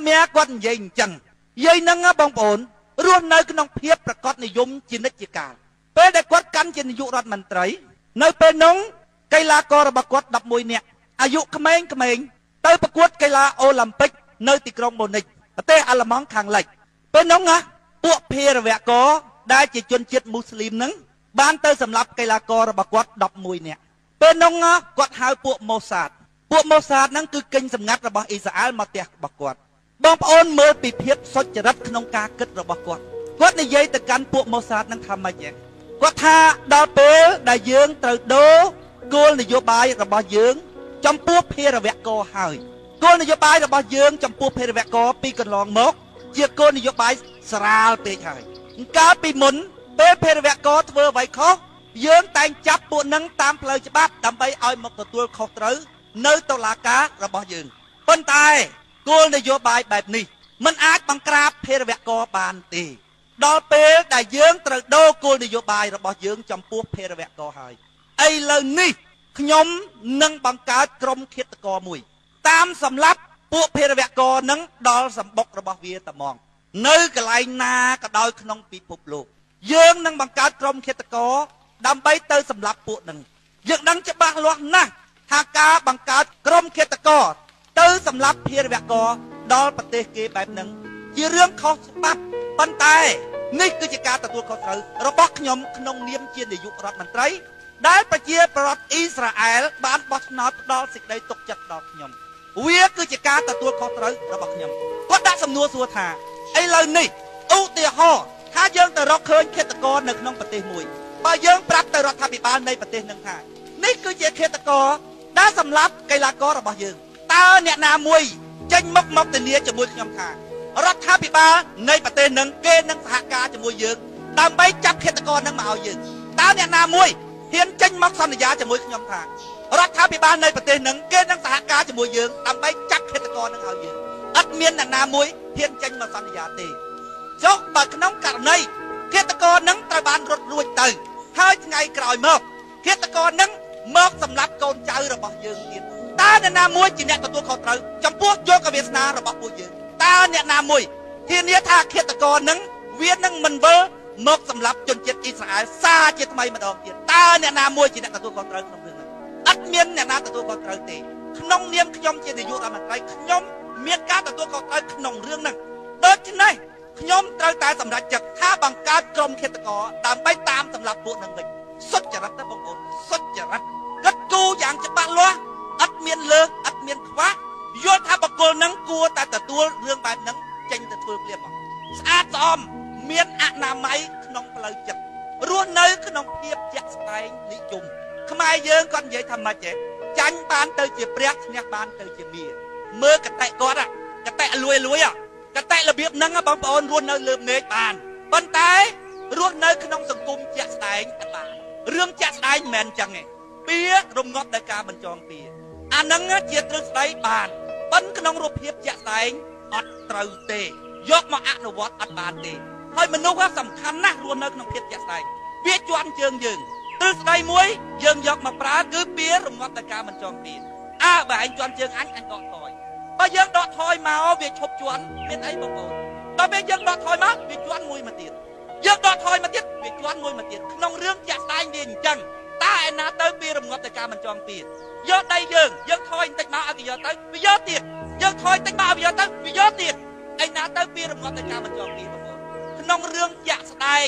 មីគាត់និយាយអញ្ចឹងយាយនឹងបងប្អូនរស់នៅក្នុងភាពប្រកបនិយមជានិច្ចជាកាលពេលដែលគាត់កាន់ជានាយករដ្ឋមន្ត្រីនៅពេលនោះកីឡាកររបស់គាត់11នាក់អាយុក្មេងៗទៅប្រកួតកីឡាអូឡ িম্প ិកនៅទីក្រុងម៉ូនិកប្រទេសអាល្លឺម៉ង់ខាងលិចពេលនោះណាពួកភេរវករដែលជាជនជាតិមូស្លីមនឹងបានទៅសម្លាប់កីឡាកររបស់គាត់11នាក់ពេលនោះគាត់ហៅពួកម៉ូសាតពួកម៉ូសាតហ្នឹងគឺកិញសម្ងាត់របស់អ៊ីស្រាអែលមកផ្ទះរបស់គាត់បងប្អូនមើលពីភាពសុចរិតក្នុងការគិតរបស់គាត់គាត់និយាយទៅកាន់ពួកម៉ូសាតហ្នឹងថាម៉េចគាត់ថាដល់ពេលដែលយើងត្រូវដូរគោលនយោបាយរបស់យើងចំពោះភេរវករហើយគោលនយោបាយរបស់យើងចំពោះភេរវករពីកន្លងមកជាគោលនយោបាយស្រាលពេកហើយកាលពីមុនពេលភេរវករធ្វើអ្វីខុសយើងតែងចាប់ពួកនឹងតាមផ្លូវច្បាប់ដើម្បីឲ្យមកទទួលខុសត្រូវនៅតុលាការរបស់យើងប៉ុន្តែគោលនយោបាយបែបនេះมันអាចបង្ក្រាបភេរវករបានទេដល់ពេលដែលយើងត្រូវដូរគោលនយោបាយរបស់យើងចំពោះភេរវករហើយឥឡូវនេះខ្ញុំនឹងបង្កើតក្រុមឃាតករមួយតាមសម្លាប់ពួកភេរវករនឹងដល់សម្បុករបស់វាតែហ្មងនៅកន្លែងណាក៏ដោយក្នុងពិភពលោកយើងនឹងបង្កើតក្រុមឃាតករដើម្បីទៅសម្លាប់ពួកនឹងយើងដឹងច្បាស់លាស់ណាស់ថាការបង្កើតក្រុមឃាតករទៅសម្លាប់ភេរវករដល់ប្រទេសគេបែបហ្នឹងជារឿងខុសច្បាប់ប៉ុន្តែនេះគឺជាការទទួលខុសត្រូវរបស់ខ្ញុំក្នុងនាមជានាយករដ្ឋមន្ត្រីដែលប្រជាប្រដ្ឋអ៊ីស្រាអែលបានបោះឆ្នោតផ្ដល់សេចក្តីទុកចិត្តដល់ខ្ញុំវាគឺជាការទទួលខុសត្រូវរបស់ខ្ញុំគាត់ដាក់សំណួរសួរថាឥឡូវនេះឧទាហរណ៍ថាយើងទៅរកឃើញឃាតករនៅក្នុងប្រទេសមួយបើយើងប្រាប់ទៅរដ្ឋាភិបាលនៃប្រទេសនឹងថានេះគឺជាឃាតករដែលសម្លាប់កីឡាកររបស់យើងតើអ្នកណាមួយចេញមុខមកធានាជាមួយខ្ញុំថារដ្ឋាភិបាលនៃប្រទេសនឹងគេនឹងសហការជាមួយយើងដើម្បីចាប់ឃាតករនឹងមកឲ្យយើងតើអ្នកណាមួយហ៊ានចេញមកសន្យាជាមួយខ្ញុំថារដ្ឋាភិបាលនៃប្រទេសនឹងគេនឹងសហការជាមួយយើងដើម្បីចាប់ឃាតករនឹងឲ្យយើងអត់មានអ្នកណាមួយហ៊ានចេញមកសន្យាទេចុះបើក្នុងករណីឃាតករនឹងត្រូវបានរត់រួចទៅហើយថ្ងៃក្រោយមកឃាតករនឹងមកសម្លាប់កូនចៅរបស់យើងទៀតតើអ្នកណាមួយជាអ្នកទទួលខុសត្រូវចំពោះជោគវាសនារបស់ពួកយើងតើអ្នកណាមួយធានាថាឃាតករនឹងវានឹងមិនវិលមកសម្លាប់ជនជាតិអ៊ីស្រាអែលសាជាថ្មីម្ដងទៀតតើអ្នកណាមួយជាអ្នកទទួលខុសត្រូវក្នុងរឿងនេះអត់មានអ្នកណាទទួលខុសត្រូវទេក្នុងនាមខ្ញុំជានាយករដ្ឋមន្ត្រីខ្ញុំមានការទទួលខុសត្រូវក្នុងរឿងហ្នឹងដូច្នេះខ្ញុំត្រូវតែសម្រេចចិត្តថាបង្កើតក្រុមឃាតករដើម្បីតាមសម្លាប់ពួកនឹងវិញសុចរិតណាបងប្អូនសុចរិតគិតគូរយ៉ាងច្បាស់លាស់អត់មានលើសអត់មានខ្វះយល់ថាបុគ្គលនឹងគួរតែទទួលរឿងបែបហ្នឹងចេញទៅធ្វើភ្លាមមកស្អាតស្អំមានអនាម័យក្នុងផ្លូវចិត្តរស់នៅក្នុងភាពជាក់ស្ដែងនិយមខ្មែរយើងគាត់និយាយថាម៉េចទេចាញ់បានទៅជាព្រះឈ្នះបានទៅជាមាមើលកតិគាត់កតិលួយលួយកតិរបៀបហ្នឹងបងប្អូនរស់នៅលើមេឃបានប៉ុន្តែរស់នៅក្នុងសង្គមជាក់ស្ដែងអត់បានរឿងជាក់ស្ដែងមិនមែនចឹងទេពៀរងាប់ដោយការបញ្ចងពៀអាហ្នឹងជាទ្រឹស្ដីបានប៉ុន្តែក្នុងរូបភាពជាក់ស្ដែងអត់ត្រូវទេយកមកអនុវត្តអត់បានទេហើយមនុស្សសំខាន់ណាស់រស់នៅក្នុងភាពជាក់ស្ដែងវាជន់ជើងយើងទ្រឹស្ដីមួយយើងយកមកប្រើគឺពៀរងាប់ដោយការបញ្ចងពៀអើបើឯងជន់ជើងអញអញដកថយបើយើងដកថយមកវាឈប់ជន់មានអីបងប្អូនដល់ពេលយើងដកថយមកវាជន់មួយមកទៀតយើងដកថយមកទៀតវាជន់មួយមកទៀតក្នុងរឿងជាក់ស្ដែងវាអញ្ចឹងតើឯណាទៅពីរងាប់ដោយការបញ្ចងពៀយកដៃយើងយើងថយបន្តិចមកឲ្យគេយកទៅវាយកទៀតយើងថយបន្តិចមកឲ្យវាយកទៅវាយកទៀតឯណាទៅពីរងាប់ដោយការបញ្ចងពៀបងប្អូនក្នុងរឿងជាក់ស្ដែង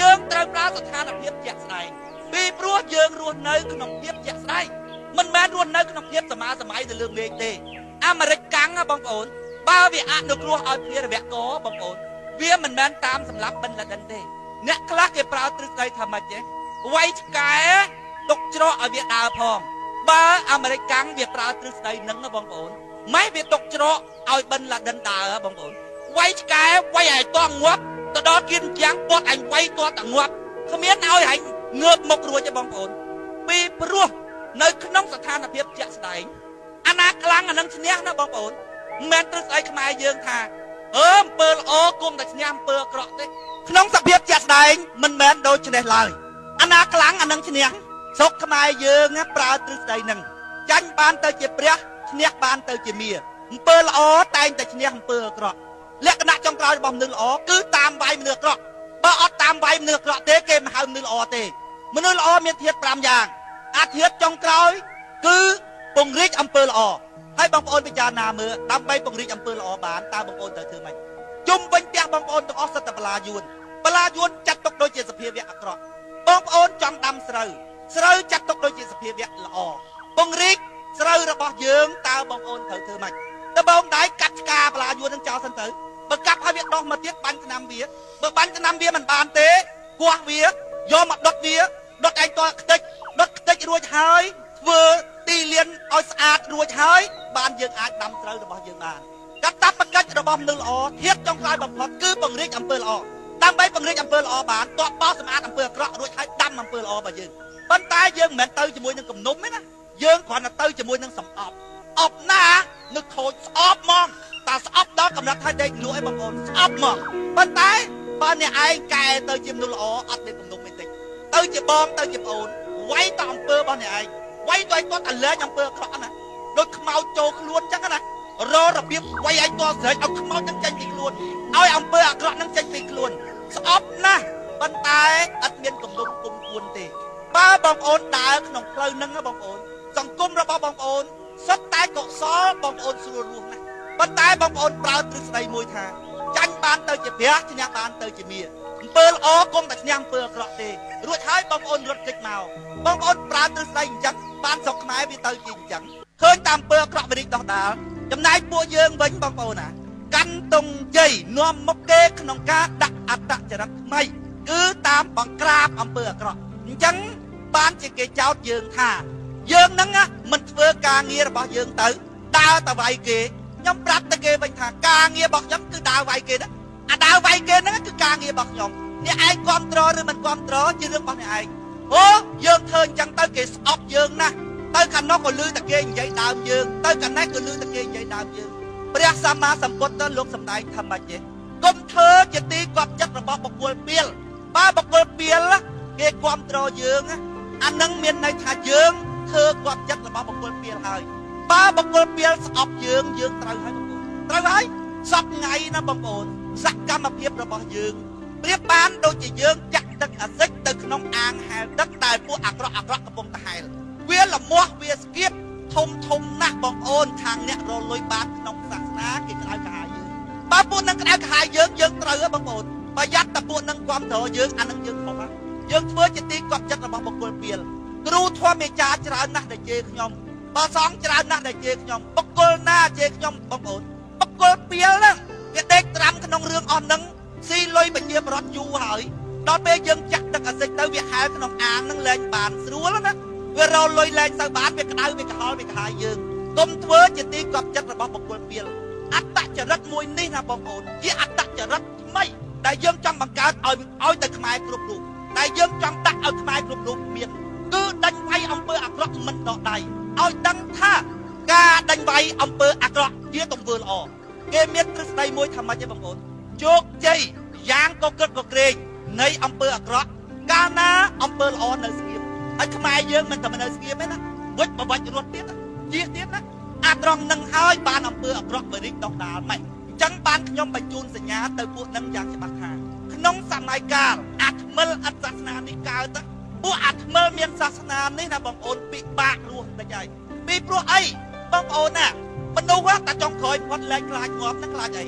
យើងត្រូវប្រើស្ថានភាពជាក់ស្ដែងពីព្រោះយើងរស់នៅក្នុងភាពជាក់ស្ដែងមិនមែនរស់នៅក្នុងភាពសមាសម័យទៅលើមេឃទេអាមេរិកកាំងបងប្អូនបើវាអនុគ្រោះឲ្យភេរវករបងប្អូនវាមិនមែនតាមសម្លាប់បិនឡាដិនទេអ្នកខ្លះគេប្រើទ្រឹស្ដីថាម៉េចទេវាយឆ្កែទុកច្រកឲ្យវាដើរផងបើអាមេរិកកាំងវាប្រើទ្រឹស្ដីនឹងបងប្អូនម៉េះវាទុកច្រកឲ្យបិនឡាដិនដើរបងប្អូនវាយឆ្កែវាយឲ្យតងាប់ទៅដល់គៀនជាងពាត់អញវាយតតងាប់គ្មានឲ្យឯងងើបមុខរួចទេបងប្អូនពីព្រោះនៅក្នុងស្ថានភាពជាក់ស្ដែងអាណាខ្លាំងអានឹងឈ្នះណាបងប្អូនមិនមែនទ្រឹស្ដីខ្មែរយើងថាអំពើល្អគុំតែឈ្នះអំពើអាក្រក់ទេក្នុងសភាពជាក់ស្ដែងមិនមែនដូចនេះឡើយអាណាខ្លាំងអានឹងឈ្នះស្រុកខ្មែរយើងប្រើទ្រឹស្ដីនឹងចាញ់បានទៅជាព្រះឈ្នះបានទៅជាមា អំពើល្អតែងតែឈ្នះអំពើអាក្រក់លក្ខណៈចុងក្រោយរបស់មនុស្សល្អគឺតាមវាយមនុស្សអាក្រក់បើអត់តាមវាយមនុស្សអាក្រក់ទេគេមិនហៅមនុស្សល្អទេមនុស្សល្អមានធាតុ5យ៉ាងអាធាតុចុងក្រោយគឺពង្រីកអំពើល្អហើយបងប្អូនពិចារណាមើលដើម្បីពង្រីកអំពើល្អបានតើបងប្អូនត្រូវធ្វើម៉េចជុំវិញផ្ទះបងប្អូនទាំងអស់សុទ្ធតែបន្លាយួនបន្លាយួនចាត់ទុកដូចជាសភាវៈអាក្រក់បងប្អូនចង់ដាំស្រូវស្រូវចាត់ទុកដូចជាសភាវៈល្អពង្រីកស្រូវរបស់យើងតើបងប្អូនត្រូវធ្វើម៉េចដបងដៃកាត់ឆ្កាបន្លាយួននឹងចោលសិនទៅបើកាប់ឲ្យវាដោះមកទៀតបាញ់ឆ្នាំវាបើបាញ់ឆ្នាំវាមិនបានទេគោះវាយកមកដុតវាដុតឯងតខ្ទេចដុតខ្ទេចរួចហើយធ្វើទីលានឲ្យស្អាតរួចហើយបានយើងអាចដាំស្រូវរបស់យើងបានកតបកិច្ចរបស់មនុស្សល្អធាតុចុងក្រោយបំផុតគឺពង្រីកអំពើល្អដើម្បីពង្រីកអំពើល្អបានតបបោសម្អាតអំពើអាក្រក់រួចហើយដាំអំពើល្អរបស់យើងប៉ុន្តែយើងមិនមែនទៅជាមួយនឹងគំនុំទេណាយើងគ្រាន់តែទៅជាមួយនឹងសំអប់អប់ណានឹកខូចស្អប់ហ្មងតាស្អប់ដល់កម្រិតឲ្យដេកលក់ឯងបងប្អូនស្អប់ហ្មងប៉ុន្តែបើអ្នកឯងកែទៅជាមនុស្សល្អអត់មានគំនុំទេតិចទៅជាបងទៅជាប្អូនវាយតអំពើរបស់អ្នកឯងវាយទៅឲ្យគាត់តែលែងអំពើអាក្រក់ណាដូចខ្មោចចូលខ្លួនចឹងណាររបៀបវាយឲ្យតស្រែកឲ្យខ្មោចនឹងចេញពីខ្លួនឲ្យអំពើអាក្រក់នឹងចេញពីខ្លួនស្អប់ណាស់ប៉ុន្តែអត់មានគំនុំគុំគួនទេបើបងប្អូនដើរក្នុងផ្លូវហ្នឹងបងប្អូនសង្គមរបស់បងប្អូនសុទ្ធតែកុសលបងប្អូនស្រួលរស់ណាស់ប៉ុន្តែបងប្អូនប្រើទ្រឹស្ដីមួយថាចាញ់បានទៅជាព្រះឈ្នះបានទៅជាមាអំពើល្អគុំតែឈ្នះអំពើអាក្រក់ទេរួចហើយបងប្អូនរត់គេចមកបងប្អូនប្រើទ្រឹស្ដីអញ្ចឹងបានស្រុកខ្មែរវាទៅជាអញ្ចឹងឃើញតាមអំពើអាក្រក់វារីកដោះដាលចំណែកពួកយើងវិញបងប្អូនណាកាន់ទងជ័យនាំមុខគេក្នុងការដាក់អត្តចរិតថ្មីគឺតាមបង្ក្រាបអំពើអាក្រក់អញ្ចឹងបានជាគេចោទយើងថាយើងហ្នឹងមិនធ្វើការងាររបស់យើងទៅដើរទៅវាយគេខ្ញុំប្រាប់ទៅគេវិញថាការងាររបស់ខ្ញុំគឺដើរវាយគេហ្នឹងអាដើរវាយគេហ្នឹងគឺការងាររបស់ខ្ញុំអ្នកឯងគ្រប់ត្រឬមិនគ្រប់ត្រជារឿងរបស់អ្នកឯងអូយើងធ្វើអញ្ចឹងទៅគេស្អប់យើងណាស់ទៅខាងនោះក៏លឺតែគេនិយាយដើមយើងទៅខាងនេះក៏លឺតែគេនិយាយដើមយើងព្រះសម្មាសម្ពុទ្ធទៅលោកសម្ដែងថាម៉េចទេគុំធ្វើជាទីគាប់ចិត្តរបស់បុគ្គលពីលបើបុគ្គលពីលគេគ្រប់ត្រយើងអានឹងមានន័យថាយើងធ្វើគាប់ចិត្តរបស់បុគ្គលពីលហើយបើបុគ្គលពីលស្អប់យើងយើងត្រូវហើយបងប្អូនត្រូវហើយសពថ្ងៃណាបងប្អូនសកម្មភាពរបស់យើងប្រៀបបានដូចជាយើងចាក់ទឹកអាស៊ីតទៅក្នុងអាងហែលទឹកដែលពួកអាក្រក់អាក្រក់កំពុងតែហែលវាលមាស់វាស្គៀបធំធំណាស់បងប្អូនខាងអ្នករលុយបានក្នុងសាសនាគេក្តៅក្រហាយយើងបើពួកនឹងក្តៅក្រហាយយើងយើងត្រូវហ៎បងប្អូនប្រយ័ត្នតែពួកនឹងគាំទ្រយើងអានឹងយើងខុសហ៎យើងធ្វើជាទីគាប់ចិត្តរបស់បុគ្គលពីលគ្រូធម្មចារច្រើនណាស់ដែលជេរខ្ញុំបើសង្ឃច្រើនណាស់ដែលជេរខ្ញុំបុគ្គលណាជេរខ្ញុំបងប្អូនបុគ្គលពីលហ្នឹងគេដេកត្រាំក្នុងរឿងអស់ហ្នឹងស៊ីលុយប្រជាប្រដ្ឋយូរហើយដល់ពេលយើងចាក់ទឹកអាស៊ីតទៅវាហែលក្នុងអាងហ្នឹងលែងបានស្រួលណាវារលុយលែងទៅបានវាក្តៅវាក្រហល់វាក្រហាយយើងគុំធ្វើជាទីគាប់ចិត្តរបស់បុគ្គលពីលអត្តចរិតមួយនេះណាបងប្អូនជាអត្តចរិតថ្មីដែលយើងចង់បង្កើតឲ្យទៅខ្មែរគ្រប់រូបតែយើងចង់ដាក់ឲ្យខ្មែរគ្រប់រូបមានគឺដេញវាយអំពើអាក្រក់មិនដកដៃឲ្យដឹងថាការដេញវាយអំពើអាក្រក់ជាទង្វើល្អគេមានទ្រឹស្ដីមួយថាម៉េចទេបងប្អូនជោគជ័យយ៉ាងក៏ក្រឹកក៏ក្រែងនៃអំពើអាក្រក់កាលណាអំពើល្អនៅស្ងៀមហើយខ្មែរយើងមិនតែនៅស្ងៀមទេណាវិចបបាច់រត់ទៀតជៀសទៀតណាអាត្រង់នឹងហើយបានអំពើអាក្រក់បរិចដកដាលម៉េចអញ្ចឹងបានខ្ញុំបញ្ជូនសញ្ញាទៅពួកនឹងយ៉ាងច្បាស់ថាក្នុងសម័យកាលអាថ្មិលអត់សាសនានេះកើតពួកអាថ្មិលមានសាសនានេះណាបងប្អូនពិបាករស់តិចហើយពីព្រោះអីបងប្អូនណាមនុស្សតែចុងក្រោយផុតលែងខ្លាចងាប់ហ្នឹងខ្លាចអី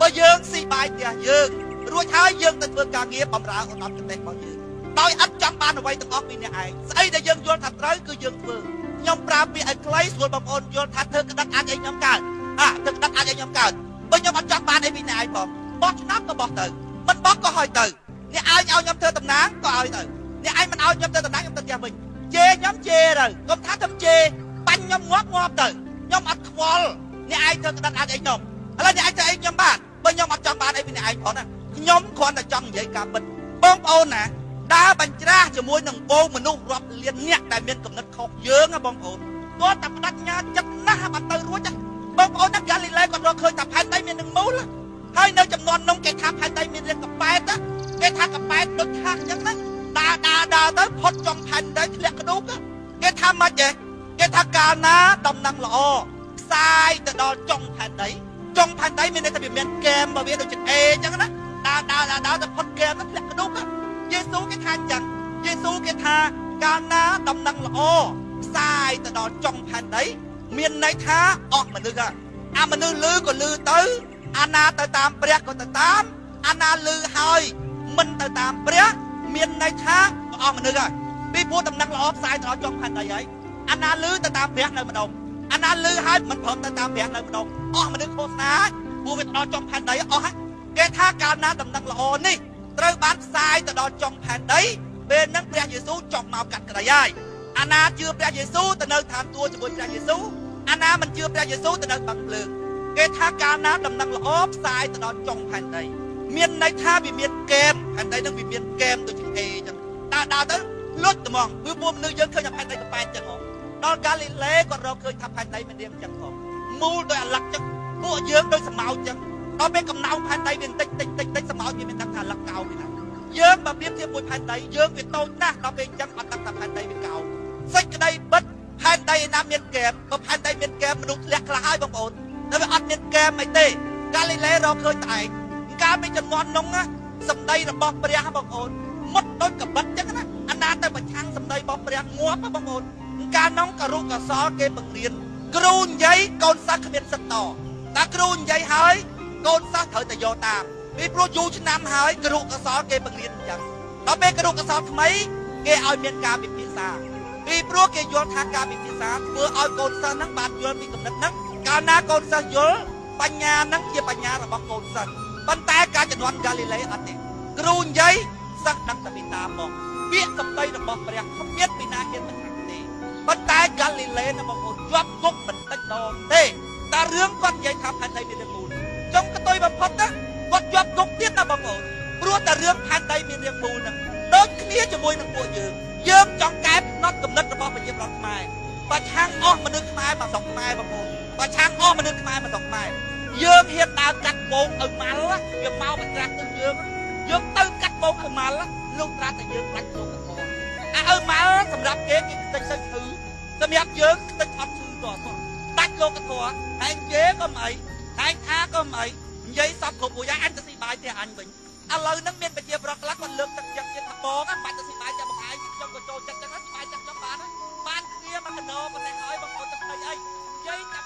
បើយើងស៊ីបាយផ្ទះយើងរួចហើយយើងទៅធ្វើការងារបម្រើឧត្តមគតិរបស់យើងដោយអត់ចង់បានអ្វីទាំងអស់ពីអ្នកឯងស្អីដែលយើងយល់ថាត្រូវគឺយើងធ្វើខ្ញុំប្រើពាក្យឲ្យខ្លីស្រួលបងប្អូនយល់ថាធ្វើក្តិតអាចឲ្យខ្ញុំកើតអាធ្វើក្តិតអាចឲ្យខ្ញុំកើតបើខ្ញុំអត់ចង់បានអីពីអ្នកឯងផងបោះឆ្នាំក៏បោះទៅមិនបោះក៏ឲ្យទៅអ្នកឯងឲ្យខ្ញុំធ្វើតំណាងក៏ឲ្យទៅអ្នកឯងមិនឲ្យខ្ញុំធ្វើតំណាងខ្ញុំទៅផ្ទះវិញជេរខ្ញុំជេរទៅកុំថាធ្វើជេរបាញ់ខ្ញុំងាប់ងាប់ទៅខ្ញុំអត់ខ្វល់អ្នកឯងធ្វើក្តិតអាចឲ្យខ្ញុំឥឡូវអ្នកឯងធ្វើអីខ្ញុំបានបើខ្ញុំអត់ចង់បានអីពីអ្នកឯងផងណាខ្ញុំគ្រាន់តែចង់និយាយការពិតបងប្អូនណាដើរបញ្ច្រាស់ជាមួយនឹងវងមនុស្សរាប់លានអ្នកដែលមានកំណត់ខុសយើងណាបងប្អូនគាត់តែបដិញ្ញាចិត្តណាស់បានទៅរួចបងប្អូនណាហ្គាលីឡេគាត់រកឃើញថាផែនដីមាននឹងមូលហើយនៅចំនួននោះគេថាផែនដីមានរាងកប៉ែតគេថាកប៉ែតដូចថាអញ្ចឹងណាដើរដើរដើរទៅផុតចំផែនដីធ្លាក់ក្ដុកគេថាម៉េចទេគេថាកាលណាដំណឹងល្អខ្ សាយទៅដល់ចុងផែនដីចុងផែនដីមានន័យថាវាមានកែមរបស់វាដូចជាអេអញ្ចឹងណាដើរដើរដើរទៅផុតកែមទៅធ្លាក់ក្ដុកយេស៊ូគេថាអញ្ចឹងយេស៊ូគេថាកាលណាដំណឹងល្អផ្សាយទៅដល់ចុងផែនដីមានន័យថាអស់មនុស្សអាមនុស្សលឺក៏លឺទៅអាណាទៅតាមព្រះក៏ទៅតាមអាណាលឺហើយមិនទៅតាមព្រះមានន័យថាអស់មនុស្សហើយពីព្រោះដំណឹងល្អផ្សាយទៅដល់ចុងផែនដីហើយអាណាលឺទៅតាមព្រះនៅម្ដុំអាណាលឺហើយមិនព្រមទៅតាមព្រះនៅម្ដុំអស់មនុស្សឃោសនាព្រោះវាទៅដល់ចុងផែនដីអស់គេថាកាលណាដំណឹងល្អនេះត្រូវបានផ្សាយទៅដល់ចុងផែនដីពេលហ្នឹងព្រះយេស៊ូវចង់មកកាត់ក្តីហើយអាណាជឿព្រះយេស៊ូវទៅនៅឋានសួគ៌ជាមួយព្រះយេស៊ូវអាណាមិនជឿព្រះយេស៊ូវទៅនៅបឹងភ្លើងគេថាកាលណាដំណឹងល្អផ្សាយទៅដល់ចុងផែនដីមានន័យថាវាមានកែមផែនដីនឹងវាមានកែមដូចជាអេចឹងដើរដើរទៅលុចត្មងគឺពួកមនុស្សយើងឃើញថាផែនដីកប៉ែតចឹងហ៎ដល់កាលីឡេគាត់រកឃើញថាផែនដីមានរាងចឹងផងមូលដោយអាឡឹកចឹងពួកយើងដូចសម្ោចចឹងដល់ពេលកំណៅផែនដីវាតិចតិចតិចតិចសម្ោចវាមិនដឹងថាអាឡឹកកោងទេណាយើងបើប្រៀបធៀបមួយផែនដីយើងវាតូចណាស់ដល់ពេលអញ្ចឹងអត់ដឹងថាផែនដីវាកោងសេចក្តីបិទផែនដីឯណាមានកែមបើផែនដីមានកែមមនុស្សធ្លាក់ខ្លះហើយបងប្អូនតែវាអត់មានកែមអីទេកាលីឡេរកឃើញតែឯងកាលពីជំនាន់នោះណាសម្ដីរបស់ព្រះបងប្អូនមុតដូចកបិតចឹងណាអាណាទៅប្រឆាំងសម្ដីរបស់ព្រះងាប់បងប្អូនកាលនោះករុកសលគេបង្រៀនគ្រូនិយាយកូនសិស្សគ្មានសិទ្ធិតតែគ្រូនិយាយហើយកូនសិស្សត្រូវតែយកតាមពីព្រោះយូរឆ្នាំហើយករុកសលគេបង្រៀនអញ្ចឹងដល់ពេលករុកសលថ្មីគេឲ្យមានការពិភាក្សាពីព្រោះគេយល់ថាការពិភាក្សាធ្វើឲ្យកូនសិស្សហ្នឹងបានយល់ពីគំនិតហ្នឹងកាលណាកូនសិស្សយល់បញ្ញាហ្នឹងជាបញ្ញារបស់កូនសិស្សប៉ុន្តែការជំនាន់កាលីឡេអត់ទេគ្រូនិយាយសិស្សដឹងតែពីតាមមកពាក្យសម្ដីរបស់ព្រះគ្មានពីណាហ៊ានប្រឆាំងទេប៉ុន្តែកាលីឡេណាបងប្អូនជាប់គុកមិនតិចដងទេតែរឿងគាត់និយាយថាផែនដីមានរាងមូលចុងកតុយបំផុតណាគាត់ជាប់គុកទៀតណាបងប្អូនព្រោះតែរឿងផែនដីមានរាងមូលហ្នឹងដូចគ្នាជាមួយនឹងពួកយើងយើងចង់កែផ្នត់គំនិតរបស់ប្រជាពលរដ្ឋខ្មែរប្រឆាំងអស់មនុស្សខ្មែរមកស្រុកខ្មែរបងប្អូនប្រឆាំងអស់មនុស្សខ្មែរមកស្រុកខ្មែរយើងហ៊ានដើរកាត់វងឪម៉ាល់វាមកបត្រាស់ទៅយើងយើងទៅកាត់វងឪម៉ាល់លោកត្រាស់តែយើងដាច់លោកកអាឪម៉ាល់សម្រាប់គេគេខ្ទេចទៅឈឺសម្រាប់យើងខ្ទេចអត់ឈឺតោះដាច់លោកធម៌ហើយគេក៏មិនអីហើយថាក៏មិនអីនិយាយសពគ្រប់មួយយ៉ាងអញទៅស៊ីបាយផ្ទះអញវិញឥឡូវហ្នឹងមានប្រជាប្រដ្ឋខ្លះគាត់លើកទឹកចិត្តទៀតថាបងបាច់ទៅស៊ីបាយផ្ទះបងឯងខ្ញុំក៏ចូលចិត្តចឹងស៊ីបាយផ្ទះខ្ញុំបានបានគ្នាមកកណោប៉ុន្តែហើយបងប្អូនទៅភ័យអីនិយាយតែ